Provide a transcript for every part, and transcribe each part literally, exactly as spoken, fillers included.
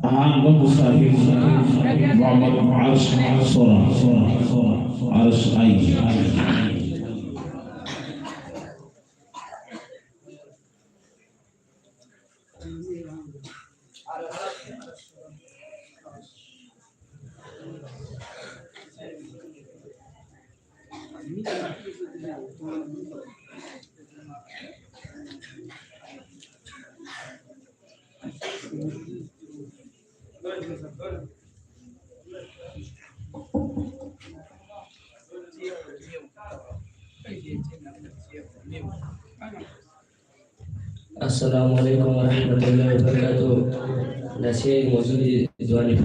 ꯑꯍꯥꯟꯕ ꯃꯨꯁꯥꯐꯤꯔ ꯃꯨꯍꯝꯃꯗ ꯑꯔꯁ ꯁꯣꯔꯥ, ꯑꯔꯁ ꯑꯥꯏ꯫ السلام عليكم ورحمة الله وبركاته. نسير موجود جوانب.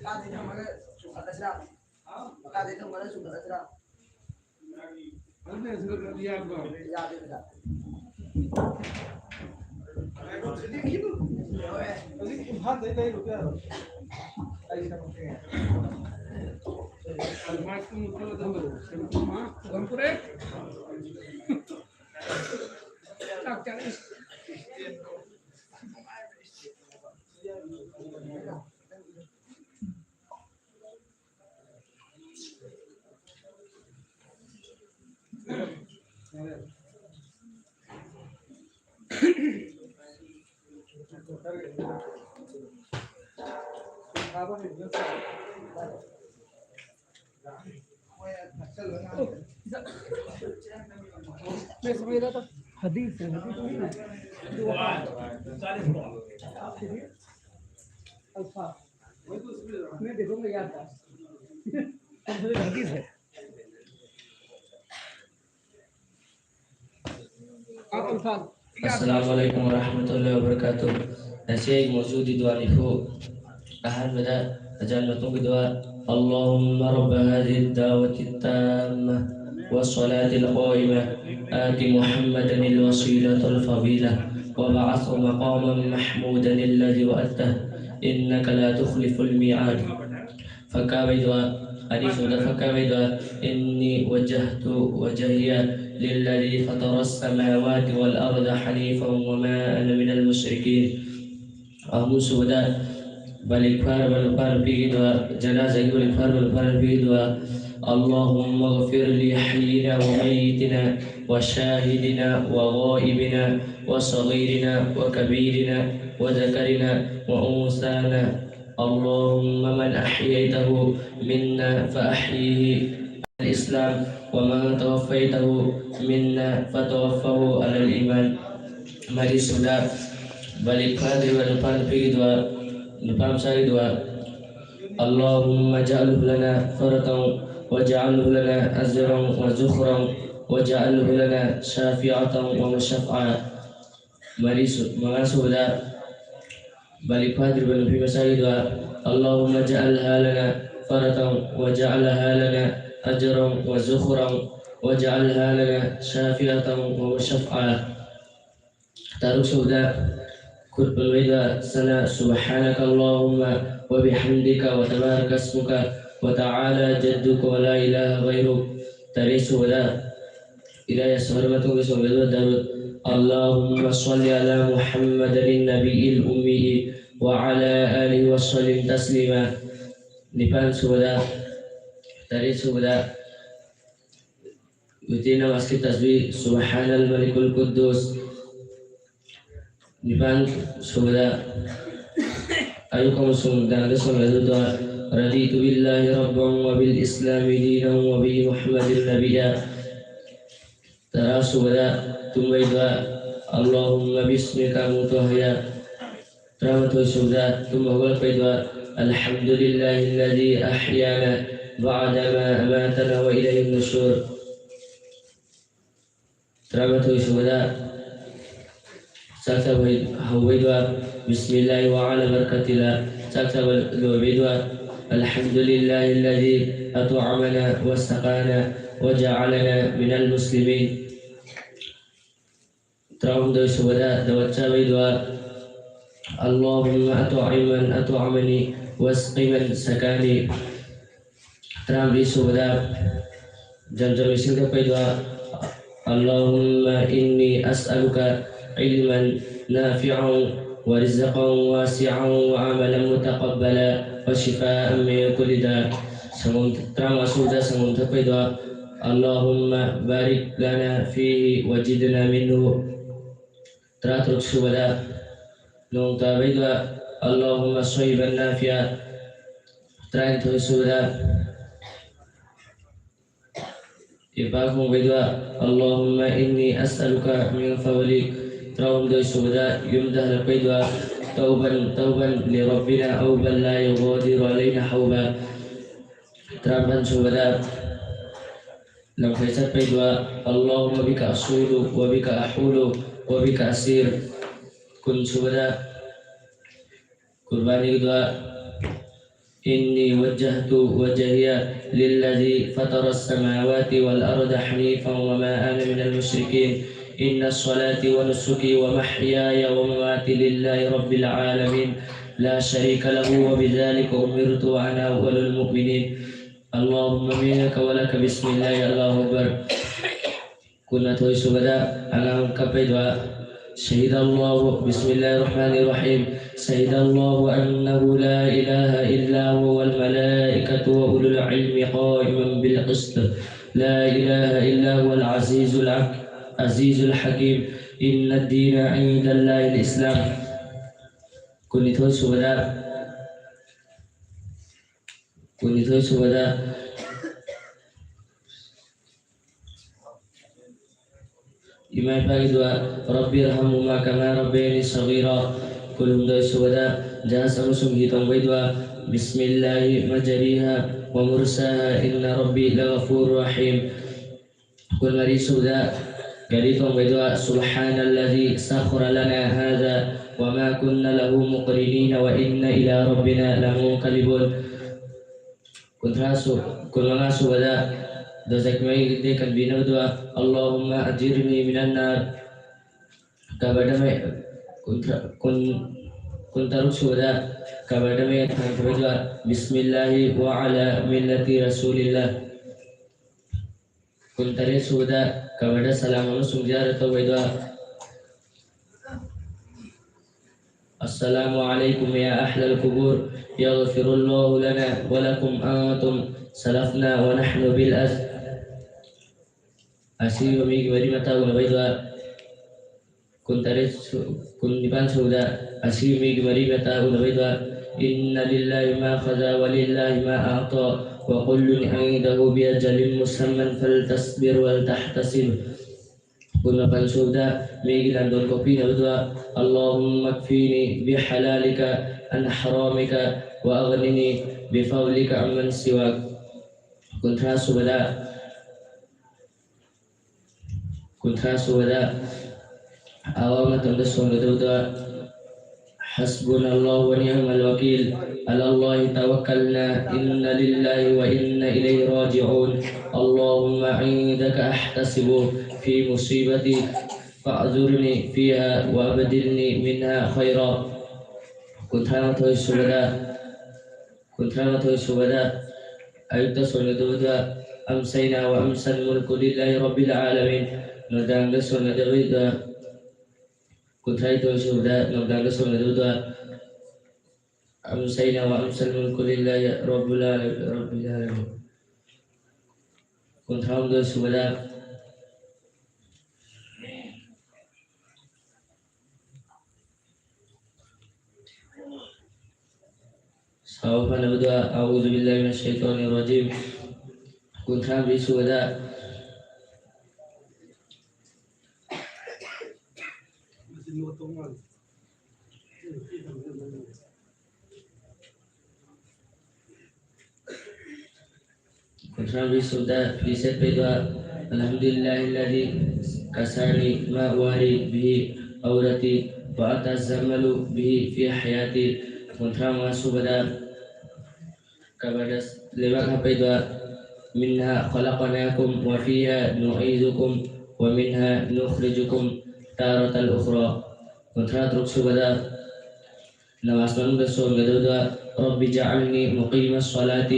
ꯃꯈꯥꯗꯤ ꯊꯝꯃꯒ ꯆꯨꯝꯈꯠꯂꯁꯤꯔꯥ? ꯃꯈꯥꯗꯤ ꯊꯝꯃꯒ ꯆꯨꯝꯈꯠꯂꯁꯤꯔꯥ? ꯌꯥꯗꯦꯗ꯫ ꯍꯧꯖꯤꯛ ꯏꯝꯐꯥꯜꯗꯩ ꯂꯩꯔꯨꯕ ꯌꯥꯔꯣꯏ꯫ ꯑꯩ ꯁꯦꯝꯃꯛꯀꯦ꯫ ꯃꯥꯏꯛꯇꯨ ꯃꯨꯠꯊꯠꯂ ꯊꯝꯃꯣ꯫ ꯁꯦꯝꯃꯛꯄ ꯃꯥ ꯊꯝꯈ꯭ꯔꯦ꯫ ꯆꯥꯛ ꯆꯥꯔꯛꯏ꯫ حديث، حديث. الفا. मैं देखूंगा यार। Assalamu alaikum warahmatullahi wabarakatuh. ꯉꯁꯤ ꯑꯩꯒꯤ ꯃꯣꯖꯨꯒꯤ ꯗꯨꯋꯥ ꯅꯤꯐꯨ꯫ ꯑꯍꯥꯟꯕꯗ ꯑꯖꯥꯟ ꯃꯇꯨꯡꯒꯤ ꯗꯨꯋꯥ. اللهم رب هذه الدعوة التامة والصلاة القائمة آت محمدا الوسيلة الفضيلة وابعثه مقاما محمودا الذي وعدته إنك لا تخلف الميعاد. ꯐꯛꯀꯥꯕꯩ ꯗꯨꯋꯥ. ꯑꯅꯤꯁꯨꯕꯗ ꯐꯛꯀꯥꯕꯩ ꯗꯨꯋꯥ. إني وجهت وجهي للذي فطر السماوات والأرض حنيفا وما أنا من المشركين. ꯑꯍꯨꯝꯁꯨꯕꯗ ꯕꯥꯂꯤꯒ ꯐꯥꯔꯕ ꯅꯨꯄꯥ ꯅꯨꯄꯤꯒꯤ ꯗꯨꯋꯥ, ꯖꯅꯥꯖꯥꯒꯤ ꯕꯥꯂꯤꯒ ꯐꯥꯔꯕ ꯅꯨꯄꯥ ꯅꯨꯄꯤꯒꯤ ꯗꯨꯋꯥ. اللهم اغفر لحينا وميتنا وشاهدنا وغائبنا وصغيرنا وكبيرنا وذكرنا وأنثانا. اللهم من أحييته منا فأحيه على الإسلام ومن توفيته منا فتوفه على الإيمان. ꯃꯔꯤꯁꯨꯕꯗ ꯕꯥꯂꯤꯒ ꯐꯥꯗ꯭ꯔꯤꯕ ꯅꯨꯄꯥ ꯅꯨꯄꯤꯒꯤ ꯗꯨꯋꯥ, ꯅꯨꯄꯥ ꯃꯆꯥꯒꯤ ꯗꯨꯋꯥ. اللهم اجعله لنا فرطا واجعله لنا أجرا وذخرا واجعله لنا شافعة ومشفعا. ꯃꯔꯤꯁꯨ-, ꯃꯉꯥꯁꯨꯕꯗ ꯕꯥꯂꯤꯒ ꯐꯥꯗ꯭ꯔꯤꯕ ꯅꯨꯄꯤ ꯃꯆꯥꯒꯤ ꯗꯨꯋꯥ. اللهم اجعلها لنا فرطا واجعلها لنا أجرا وذخرا واجعلها لنا شافعة ومشفعا. ꯇꯔꯨꯛꯁꯨꯕꯗ ꯈꯨꯠ ꯄꯨꯟꯕꯩꯗ ꯁꯅꯥ سبحانك اللهم وبحمدك وتبارك اسمك وتعالى جدك ولا إله غيرك. ꯇꯔꯦꯠꯁꯨꯕꯗ ꯏꯂꯥꯍꯤ ꯌꯥꯁꯤꯟ ꯃꯇꯨꯡꯗ ꯁꯣꯝꯗ ꯗꯔꯨꯗ. اللهم صل على محمد النبي الأمي وعلى آله وسلم تسليما. ꯅꯤꯄꯥꯟꯁꯨꯕꯗ, ꯇꯔꯦꯠꯁꯨꯕꯗ ꯋꯤꯇ꯭ꯔꯤ ꯅꯃꯥꯖꯀꯤ ꯇꯁꯕꯤꯍ سبحان الملك القدوس. ꯅꯤꯄꯥꯟꯁꯨꯕꯗ ꯑꯌꯨꯛ ꯑꯃꯁꯨꯡ ꯅꯨꯡꯗꯥꯡꯗ ꯁꯣꯝꯗ ꯗꯨꯋꯥ. رضيت بالله ربا وبالإسلام دينا وبمحمد نبيا. ꯇꯔꯥꯁꯨꯕꯗ ꯇꯨꯝꯕꯩ ꯗꯨꯋꯥ. اللهم باسمك أموت وأحيا. ꯇꯔꯥꯃꯥꯊꯣꯏꯁꯨꯕꯗ ꯇꯨꯝꯕ ꯍꯧꯒꯠꯂꯛꯄꯩ ꯗꯨꯋꯥ. الحمد لله الذي أحيانا بعدما أماتنا وإليه النشور. ꯇꯔꯥꯃꯥꯊꯣꯏ ꯁꯨꯕꯗ ꯆꯥꯛ ꯆꯥꯕ ꯍꯧꯕꯩꯗꯣ ꯕꯤꯁꯃꯤꯜꯂꯥꯍꯤ ꯋꯥ ꯑꯂꯥ ꯕꯔꯀꯥꯇꯤꯜꯂꯥ, ꯆꯥꯛ ꯆꯥꯕ ꯂꯣꯏꯕꯩꯗꯣ الحمد لله الذي أطعمنا وسقانا وجعلنا من المسلمين. ꯇꯔꯥꯍꯨꯝꯗꯣꯏ ꯁꯨꯕꯗ ꯗꯥꯋꯠ ꯆꯥꯕꯩ ꯗꯨꯋꯥ, اللهم أطعم من أطعمني واسق من سقاني. ꯇꯔꯥꯃꯔꯤ ꯁꯨꯕꯗ ꯖꯝꯖꯝ ꯏꯁꯤꯡ ꯊꯛꯄꯩ ꯗꯨꯋꯥ, اللهم إني أسألك علما نافعا ورزقا واسعا وعملا متقبلا وشفاء من كل داء. ꯁꯪꯒꯣꯝ, ꯇꯔꯥꯃꯉꯥ ꯁꯨꯕꯗ ꯁꯪꯒꯣꯝ ꯊꯛꯄꯩ ꯗꯨꯋꯥ, اللهم بارك لنا فيه وزدنا منه. ꯇꯔꯥꯇꯔꯨꯛ ꯁꯨꯕꯗ ꯅꯣꯡ ꯇꯥꯕꯩ ꯗꯨꯋꯥ, اللهم صيبا نافعا. ꯇꯔꯥꯅꯤꯊꯣꯏ ꯁꯨꯕꯗ ꯏꯄꯥ ꯈꯣꯡꯕꯩ ꯗꯨꯋꯥ, اللهم إني أسألك من فضلك. ꯇꯔꯥꯍꯨꯝꯗꯣꯏ ꯁꯨꯕꯗ ꯌꯨꯝꯗ ꯍꯜꯂꯛꯄꯩ ꯗꯨꯋꯥ, توبا توبا لربنا أوبا لا يغادر علينا حوبا. ꯇꯔꯥꯃꯥꯄꯟ ꯁꯨꯕꯗ ꯂꯝꯈꯩ ꯆꯠꯄꯩ ꯗꯨꯋꯥ, اللهم بك أصول وبك أحول وبك أسير. ꯀꯨꯟ ꯁꯨꯕꯗ ꯀꯨꯔꯕꯥꯅꯤꯒꯤ ꯗꯨꯋꯥ, إني وجهت وجهي للذي فطر السماوات والأرض حنيفا وما أنا من المشركين. إن صلاتي ونسكي ومحياي ومماتي لله رب العالمين لا شريك له وبذلك أمرت وأنا أول المؤمنين. اللهم منك ولك، بسم الله، الله أكبر. ꯀꯨꯟꯃꯥꯊꯣꯏ ꯁꯨꯕꯗ ꯑꯉꯥꯡ ꯀꯞꯄꯩ ꯗꯨꯋꯥ, شهد الله، بسم الله الرحمن الرحيم، شهد الله أنه لا إله إلا هو والملائكة وأولو العلم قائما بالقسط، لا إله إلا هو العزيز العك-، العزيز الحكيم، إن الدين عند الله الإسلام. ꯀꯨꯟꯅꯤꯊꯣꯏ ꯁꯨꯕꯗ, ꯀꯨꯟꯅꯤꯊꯣꯏ ꯁꯨꯕꯗ ꯏꯃꯥ ꯏꯄꯥꯒꯤ ꯗꯨꯋꯥ, رب ارحمهما كما ربياني صغيرا. ꯀꯨꯟꯍꯨꯝꯗꯣꯏ ꯁꯨꯕꯗ ꯖꯍꯥꯖ ꯑꯃꯁꯨꯡ ꯍꯤ ꯇꯣꯡꯕꯒꯤ ꯗꯨꯋꯥ, ꯕꯤꯁꯃꯤꯜꯂꯥꯍꯤ ꯃꯖꯔꯤꯍꯥ ꯋ ꯃꯨꯔꯁꯥꯍꯥ ꯏꯟꯅ ꯔꯕꯤ ꯂꯒꯐꯨꯔ ꯔꯍꯤꯝ꯫ ꯀꯨꯟꯃꯔꯤ ꯁꯨꯕꯗ ꯒꯥꯔꯤ ꯇꯣꯡꯕꯒꯤ ꯗꯨꯋꯥ, ꯁꯨꯕꯍꯥꯅꯜꯂꯥꯍꯤ ꯁꯈꯔ ꯂꯅꯥ ꯍꯥꯖꯥ ꯋ ꯃꯥ ꯀꯨꯟꯅ ꯂꯍꯨ ꯃꯨꯀꯔꯤꯅꯤꯅ ꯋ ꯏꯟꯅ ꯏꯂꯥ ꯔꯕꯤꯅ ꯂꯃꯨꯟꯀꯂꯤꯕꯨꯟ꯫ ꯀꯨꯟꯊ꯭ꯔꯥ ꯁꯨ-, ꯀꯨꯟꯃꯉꯥ ꯁꯨꯕꯗ ꯗꯣꯖꯈ ꯃꯩꯗꯒꯤ ꯀꯟꯕꯤꯅꯕ ꯗꯨꯋꯥ, ꯑꯜꯂꯥꯍꯨꯝꯃ ꯑꯖꯤꯔꯅꯤ ꯃꯤꯅꯟ ꯅꯥꯔ꯫ ꯀꯕꯔꯗ ꯃꯩ, ꯀꯨꯟꯊ꯭ꯔꯥ, ꯀꯨꯟ, ꯀꯨꯟꯇꯔꯨꯛ ꯁꯨꯕꯗ ꯀꯕꯔꯗ ꯃꯩ ꯊꯥꯡꯈꯤꯕ ꯗꯨꯋꯥ, ꯕꯤꯁꯃꯤꯜꯂꯥꯍꯤ ꯋ ꯑꯂꯥ ꯃꯤꯜꯂꯥꯇꯤ ꯔꯁꯨꯂꯤꯜꯂꯥ꯫ ꯀꯨꯟꯇꯔꯦꯠ ꯁꯨꯕꯗ ꯀꯕꯔꯗ ꯁꯂꯥꯝ ꯑꯃꯁꯨꯡ ꯖꯤꯌꯥꯔꯠ ꯇꯧꯕꯒꯤ ꯗꯨꯋꯥ, السلام عليكم يا أهل القبور، يغفر الله لنا ولكم أنتم سلفنا ونحن بالأس-. ꯑꯁꯤꯕ ꯃꯤꯒꯤ ꯃꯔꯤ ꯃꯇꯥ ꯎꯅꯕꯩꯗ ꯀꯨꯟꯇꯔꯦꯠ ꯁꯨ-, ꯀꯨꯟꯅꯤꯄꯥꯟ ꯁꯨꯕꯗ ꯑꯁꯤꯕ ꯃꯤꯒꯤ ꯃꯔꯤ ꯃꯇꯥ ꯎꯅꯕꯩꯗ إن لله ما أخذ وله ما أعطى وكل عنده بأجل مسمى فلتصبر ولتحتسب. ꯀꯨꯟꯃꯥꯄꯟ ꯁꯨꯕꯗ ꯃꯤꯒꯤ ꯂꯥꯟꯗꯣꯟ ꯀꯣꯛꯄꯤꯅꯕꯗꯨ اللهم اكفني بحلالك عن حرامك وأغنني بفضلك عمن سواك. ꯀꯨꯟꯊ꯭ꯔꯥ ꯁꯨꯕꯗ, ꯀꯨꯟꯊ꯭ꯔꯥ ꯁꯨꯕꯗ ꯑꯋꯥꯕ ꯃꯇꯝꯗ ꯁꯣꯟꯒꯗꯕꯗꯨ حسبنا الله ونعم الوكيل، على الله توكلنا، إنا لله وإنا إليه راجعون. اللهم عندك أحتسب في مصيبتي فأعذرني فيها وأبدلني منها خيرا. ꯀꯨꯟꯊ꯭ꯔꯥ ꯃꯥꯊꯣꯏ ꯁꯨꯕꯗ, ꯀꯨꯟꯊ꯭ꯔꯥ ꯃꯥꯊꯣꯏ ꯁꯨꯕꯗ ꯑꯌꯨꯛꯇ ꯁꯣꯟꯒꯗꯕꯗꯨ أمسينا وأمسى الملك لله رب العالمين. ꯅꯨꯡꯗꯥꯡꯗ ꯁꯣꯟꯒꯗꯕꯗꯨ, ꯀꯨꯟꯊ꯭ꯔꯥ ꯅꯤꯊꯣꯏ ꯁꯨꯕꯗ ꯅꯨꯡꯗꯥꯡꯗ ꯁꯣꯟꯒꯗꯕꯗꯨ أمسينا وأمسى الملك لله رب العالمين، رب العالمين. ꯀꯨꯟꯊ꯭ꯔꯥ ꯍꯨꯝꯗꯣꯏ ꯁꯨꯕꯗ ꯁꯥꯎ ꯐꯅꯕꯗ أعوذ بالله من الشيطان الرجيم. ꯀꯨꯟꯊ꯭ꯔꯥ ꯃꯔꯤ ꯁꯨꯕꯗ ꯀꯨꯟꯊ꯭ꯔꯥ ꯃꯔꯤ ꯁꯨꯕꯗ ꯐꯤ ꯁꯦꯠꯄꯩꯗꯣ, "الحمد لله الذي كساني ما أواري به عورتي وأتجمل به في حياتي". ꯀꯨꯟꯊ꯭ꯔꯥ ꯃꯉꯥ ꯁꯨꯕꯗ ꯀꯕꯔꯗ ꯂꯩꯕꯥꯛ ꯍꯥꯞꯄꯩꯗꯣ, "منها خلقناكم وفيها نعيدكم ومنها نخرجكم تارة أخرى". ꯀꯨꯟꯊ꯭ꯔꯥ ꯇꯔꯨꯛ ꯁꯨꯕꯗ ꯅꯃꯥꯖ ꯃꯅꯨꯡꯗ ꯁꯣꯟꯒꯗꯧꯗ, "رب اجعلني مقيم الصلاة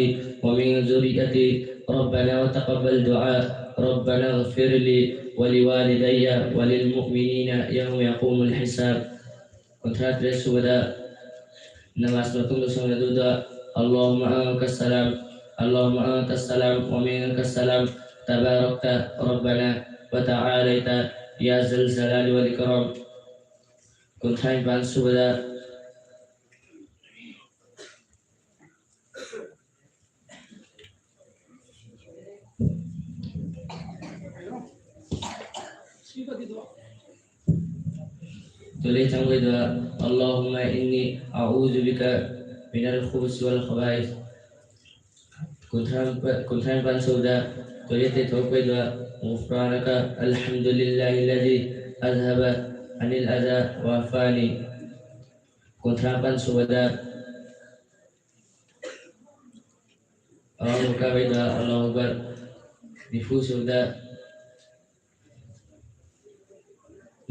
ومن ذريتي ربنا وتقبل دعاء ربنا اغفر لي ولوالدي وللمؤمنين يوم يقوم الحساب". ꯀꯨꯟꯊ꯭ꯔꯥ ꯇꯔꯦꯠ ꯁꯨꯕꯗ ꯅꯃꯥꯖ ꯃꯇꯨꯡꯗ ꯁꯣꯟꯒꯗꯧꯗ, "اللهم أنت السلام، اللهم أنت السلام ومنك السلام، تباركت ربنا وتعاليت يا ذا الجلال والإكرام". ꯀꯨꯟꯊ꯭ꯔꯥ ꯅꯤꯄꯥꯟ ꯁꯨꯕꯗ ꯇꯣꯏꯂꯦꯠ ꯆꯪꯕꯩꯗ, "اللهم إني أعوذ بك من الخبث والخبائث". ꯀꯨꯟꯊ꯭ꯔꯥ ꯀꯨꯟꯊ꯭ꯔꯥ ꯅꯤꯄꯥꯟ ꯁꯨꯕꯗ ꯇꯣꯏꯂꯦꯠꯇꯩ ꯊꯣꯛꯂꯛꯄꯩꯗ, "غفرانك الحمد لله الذي أذهب عني الأذى وعافاني". ꯀꯨꯟꯊ꯭ꯔꯥ ꯃꯥꯄꯟ ꯁꯨꯕꯗ ꯑꯋꯥꯡꯕ ꯀꯥꯕꯩꯗ "الله أكبر". ꯅꯤꯐꯨ ꯁꯨꯕꯗ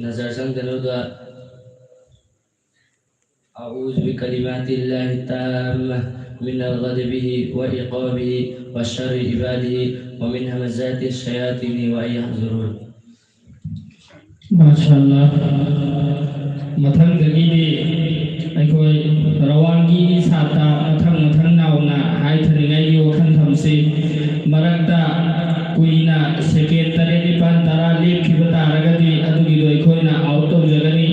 ꯅꯖꯔ ꯆꯪꯗꯅꯕꯗ, "أعوذ بكلمات الله التامة من غضبه وعقابه وشر عباده ومن همزات الشياطين وأن يحضرون". ꯃꯥꯁꯥ ꯑꯜꯂꯥ꯫ ꯃꯊꯪꯗꯒꯤꯗꯤ ꯑꯩꯈꯣꯏ ꯔꯋꯥꯡꯒꯤ ꯁꯥꯇ꯭ꯔ ꯃꯊꯪ ꯃꯊꯪ ꯅꯥꯎꯅ ꯍꯥꯏꯊꯅꯤꯡꯉꯥꯏꯒꯤ ꯋꯥꯈꯜ ꯊꯝꯁꯤ꯫ ꯃꯔꯛꯇ ꯀꯨꯏꯅ ꯁꯦꯀꯦꯟ ꯇꯔꯦꯠ, ꯅꯤꯄꯥꯟ, ꯇꯔꯥ ꯂꯦꯞꯈꯤꯕ ꯇꯥꯔꯒꯗꯤ ꯑꯗꯨꯒꯤꯗꯣ ꯑꯩꯈꯣꯏꯅ ꯑꯥꯎꯠ ꯇꯧꯖꯒꯅꯤ꯫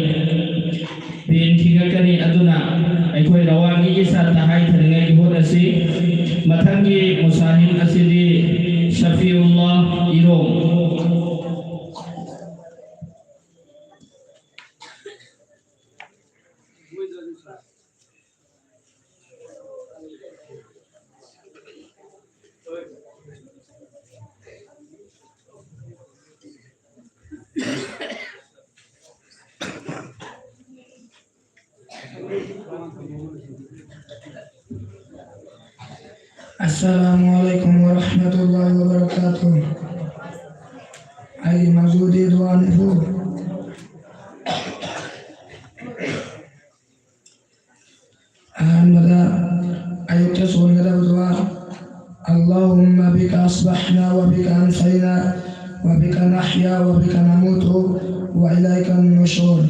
ꯇꯦꯟ ꯈꯤꯒꯠꯀꯅꯤ꯫ ꯑꯗꯨꯅ ꯑꯩꯈꯣꯏ ꯔꯋꯥꯡꯒꯤꯒꯤ ꯁꯥꯇ꯭ꯔ ꯍꯥꯏꯊꯅꯤꯡꯉꯥꯏꯒꯤ ꯍꯣꯠꯅꯁꯤ꯫ ꯃꯊꯪꯒꯤ ꯃꯨꯁꯥꯍꯤꯟ ꯑꯁꯤꯗꯤ ꯁꯐꯤꯎꯜꯂꯥ ꯏꯔꯣꯝ꯫ السلام عليكم ورحمة الله وبركاته. أي موجود دوان فو. أحمد أيوب تسون كده بدوا. اللهم بك أصبحنا وبك أمسينا وبك نحيا وبك نموت وإليك النشور.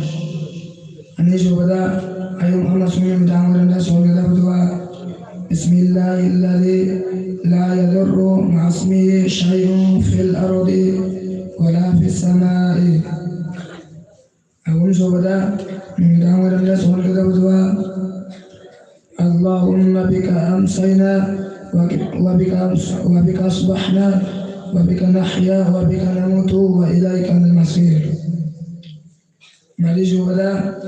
Anisubada ayum ama sungin dangwaran da sungin da dua. بسم الله الذي لا يضر مع اسمه شيء في الأرض ولا في السماء. Ayum subada dangwaran da sungin da dua. اللهم بك أمسينا وبك أصبحنا وبك نحيا وبك نموت وإليك المصير. Mari subada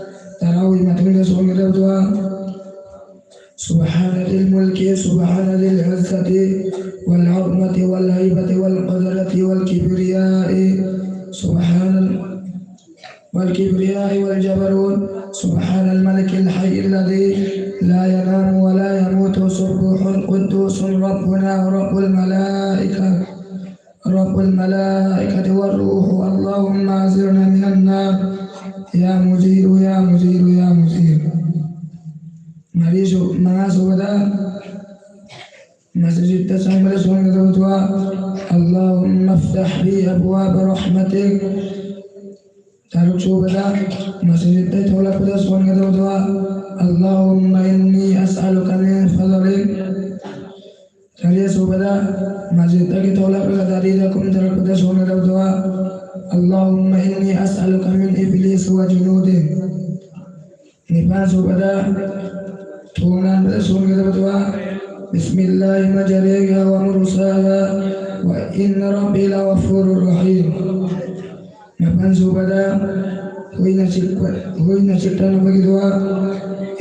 tarawih matungnya sungin da dua. سبحان ذي الملك سبحان ذي العزة والعظمة والهيبة والقدرة والكبرياء. سبحان والكبرياء والجبروت. سبحان الملك الحي الذي لا ينام ولا يموت سبوح قدوس ربنا رب الملائكة رب الملائكة والروح. اللهم أجرنا من النار يا مجير يا مجير يا مجير. Mari su manga subada masjid ta sangmara sungin da dua. اللهم افتح لي أبواب رحمتك. Taruk subada masjid ta tolak pada sungin da dua. اللهم إني أسألك من فضلك. Tariya subada masjid ta ki tolak pada dari da kum taruk pada sungin da dua. اللهم إني أسألك من إبليس وجنوده. Nipan subada tungan pada sungin da dua. بسم الله مجريها ومرساها وإن ربي لغفور رحيم. Napan subada huina cipta huina cipta na bagi dua.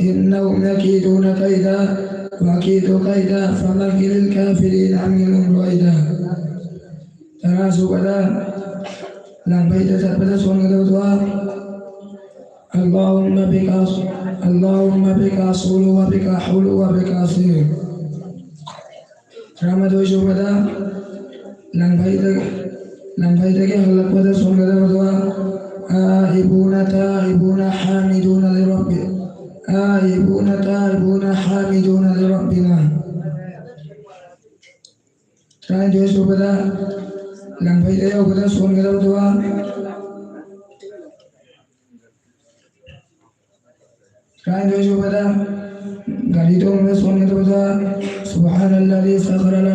إنهم يكيدون كيدا وأكيد كيدا فمهل الكافرين أمهلهم رويدا. Tara subada langpai ta cat pada sungin da dua. اللهم بك أص- اللهم بك أصول وبك أحول وبك أصير. ꯇꯔꯥꯃꯥꯊꯣꯏ ꯁꯨꯕꯗ ꯂꯪꯐꯩꯗ ꯂꯪꯐꯩꯗꯒꯤ ꯍꯜꯂꯛꯄꯗ ꯁꯣꯟꯒꯗꯕ ꯗꯨꯋꯥ: آئبون تائبون حامدون لرب آئبون تائبون حامدون لربنا. ꯇꯔꯥꯅꯤꯊꯣꯏ ꯁꯨꯕꯗ ꯂꯪꯐꯩꯗ ꯌꯧꯕꯗ ꯁꯣꯟꯒꯗꯕ ꯗꯨꯋꯥ. ꯇꯔꯥꯅꯤꯊꯣꯏ ꯁꯨꯕꯗ ꯒꯥꯔꯤ ꯇꯣꯡꯕꯗ ꯁꯣꯟꯒꯗꯕ ꯗꯨꯋꯥ: سبحان الذي سخر لنا